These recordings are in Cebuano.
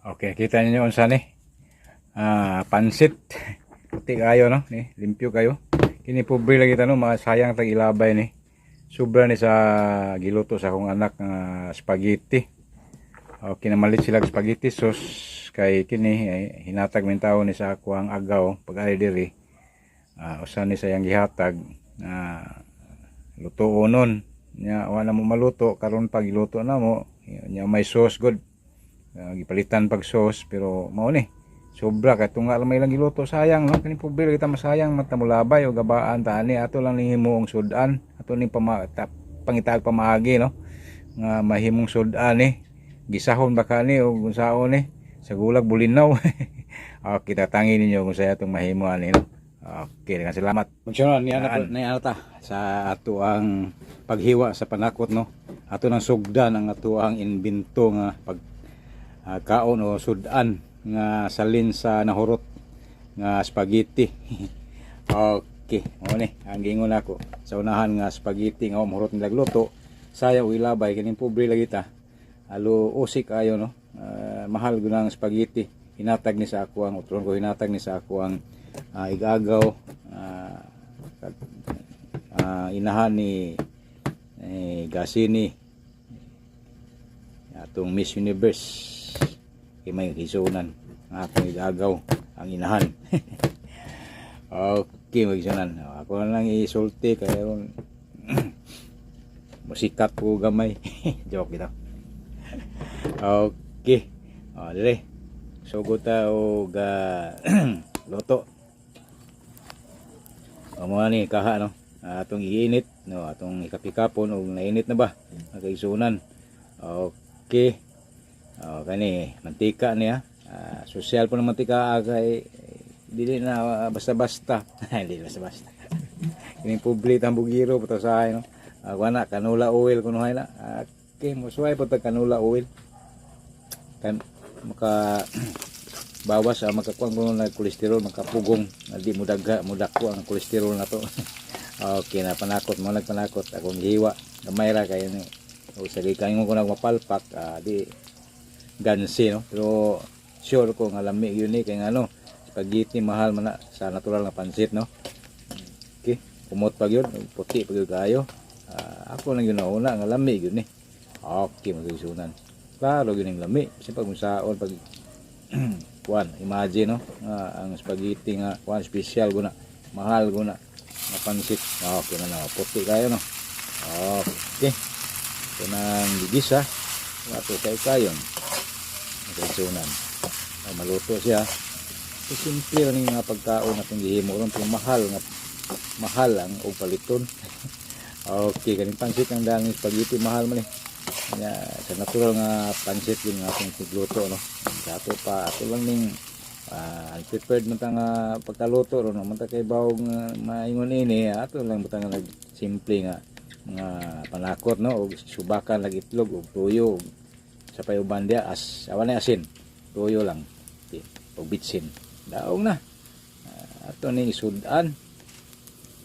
Okay, kita ninyo unsa ni. Pansit. Puti kayo, no? Ni, limpyo kayo. Kini pobre lagi ta, no, mga sayang tag ilabay ni. Sobra ni sa giluto sa akong anak nga spaghetti. Okay, namalit sila og spaghetti sauce kay kini eh, hinatag min tawo ni sa ako ang agaw pag ari diri. Usa ni sayang gihatag na lutuon nun. Nya wala mo maluto karon, pag iluto na mo nya may sauce good. Gipalitan pag sauce, pero mao ni. Sobra kay tunga lang may lang giluto, sayang, no? Kini pobre kita, masayang mata mulabay o gabaan ta ani, ato lang nihimo ang sudan, ato ning pangitaag pamaagi, no, nga mahimong sudan ni, gisahon ba kani o unsaon ni sa gulag bulinaw. Okay, tatangi ninyo kung sa atong mahimo ani, no? Okay, daghang salamat. Magsunod ni ana ni ana ta sa ato ang paghiwa sa panakot, no? Ato nang sugdan ang ato ang imbento nga pag kaon o sudan nga salin sa nahurot nga spaghetti. Okay, mao ni ang giingon nako sa unahan nga spaghetti nga mahurot nila luto, saya o ilabay kining pobre lagi ta. Alo usik ayo, no? Mahal gud ang spaghetti. Hinatag ni sa ako ang utron ko, hinatag ni sa ako ang igagaw, inahan ni eh, Gasini, atong Miss Universe, kay may hisunan ang akong igagaw ang inahan. Okay, magisunan ako na lang isulti kay ron musikat ko gamay. Joke ito. Okay, o dire sugod ta og luto. O mo ni kaha, no? Atong iinit, no, atong ikapikapon og nainit na ba nakaisunan. Okay. O kani mantika niya. Sosyal po ng mantika, kay dili na basta-basta. Dili basta-basta. Kining publi tambugiro po sa, no? Wala canola oil kuno na. Okay, musuway po ta canola oil. Kay maka bawas sa makakuan kuno na kolesterol, makapugong na di mo dagha mo dako ang kolesterol na to. Okay na panakot mo, nagpanakot akong gihiwa gamay ra kay ni o sa gikangon ko nag mapalpak, di gansi, no? Pero sure ko nga lami yun ni kay ngano spaghetti mahal man na sa natural nga pansit, no? Okay, kumot pa gyud, puti pa gyud kayo. Ako lang yun nauna nga lami gyud ni. Okay, magisunan, klaro gyud ning lami kasi pag unsaon pag kuan, imagine, no, nga ang spaghetti nga kuan special guna, mahal guna nga pansit. Okay na na puti kayo, no? Okay, ito nang gigisa ato kay kayon magisunan. Oh, maluto siya. So, simple lang yung mga pagkaon atong gihimo ron, pero mahal nga mahal ang og paliton. Okay, kaning pansit ang danging spaghetti mahal man eh. Nya, sa natural nga pansit yun nga atong pagluto, no? Sa ato pa, ato lang ning unprepared man ta nga pagkaluto ron, no? Man ta kay bawog nga maingon ini, ato lang butang nga nag simple nga mga panakot, no? Og subakan lag itlog og tuyo og sa payuban dia as awan na asin, tuyo lang. Okay. Og bitsin. Daong na. Ato ning sudan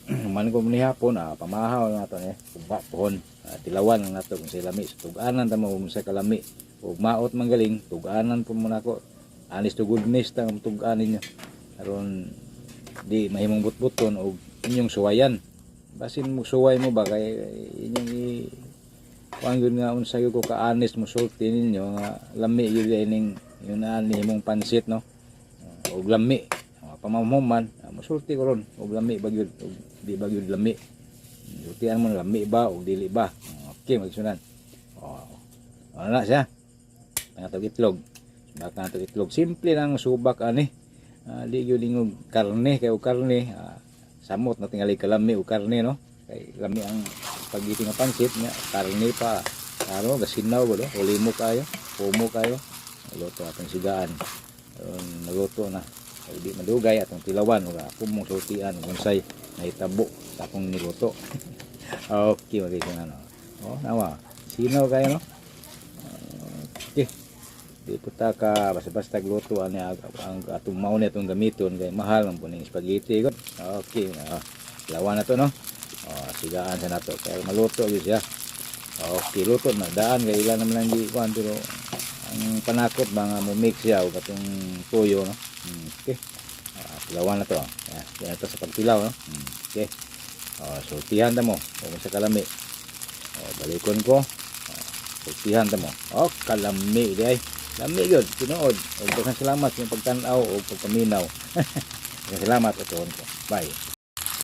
man ko ni hapon, pamahaw na ato ni kumpa pohon, tilawan lang nato kung sa lami sa tug-anan ta mo kung sa kalami ug maot man galing tug-anan po mo nako, honest to goodness ta ang tug-an ninyo aron di mahimong butbuton og inyong suwayan. Basin mo suway mo ba kay inyong i kuan gyud nga unsa gyud ko ka honest mo sulti ninyo nga lami gyud ining yun ani imong pansit, no? Og lami pamamhuman, musulti ko ron og lami ba gyud og di ba gyud lami. Sultian mo na lami ba og dili ba. Okay, magsunan. Oh, ano na siya, pangatog itlog, subak na itong itlog. Simple lang subak ani. Di gyud ingog karne kay og karne, samot na tingali kalami og karne, no? Kay lami ang spaghetti nga pansit nya karne pa karo gasinaw ba, do ulimo kayo, pumo kayo. Luto atong sigaan aron maluto na kay di madugay atong tilawan ug ako mong sultian kung unsay nahitabo sa akong niluto. Okay, magay ko ano, oh, nawa sinaw kayo, no? Okay, di po ta ka basta-basta gluto ani ang atong mao ni atong gamiton kay mahal man po ning spaghetti gud. Okay, lawan na to, no? Oh, sigaan sa nato kay maluto gyud siya. Okay, luto na daan kay ilan naman lang gi kuan, pero Ang panakot ba nga mo mix siya og atong toyo, no? Okay. Tilawan na to. Yan, yan to sa pagtilaw, no? Okay. Oh, sultihan ta mo kung sa kalami. Oh, balikon ko. Oh, sultihan ta mo. Oh, kalami di ay. Lami gyud, tinuod. Og daghang salamat sa inyong pagtan-aw o pagpaminaw. Daghang salamat, utuhon ko. Bye.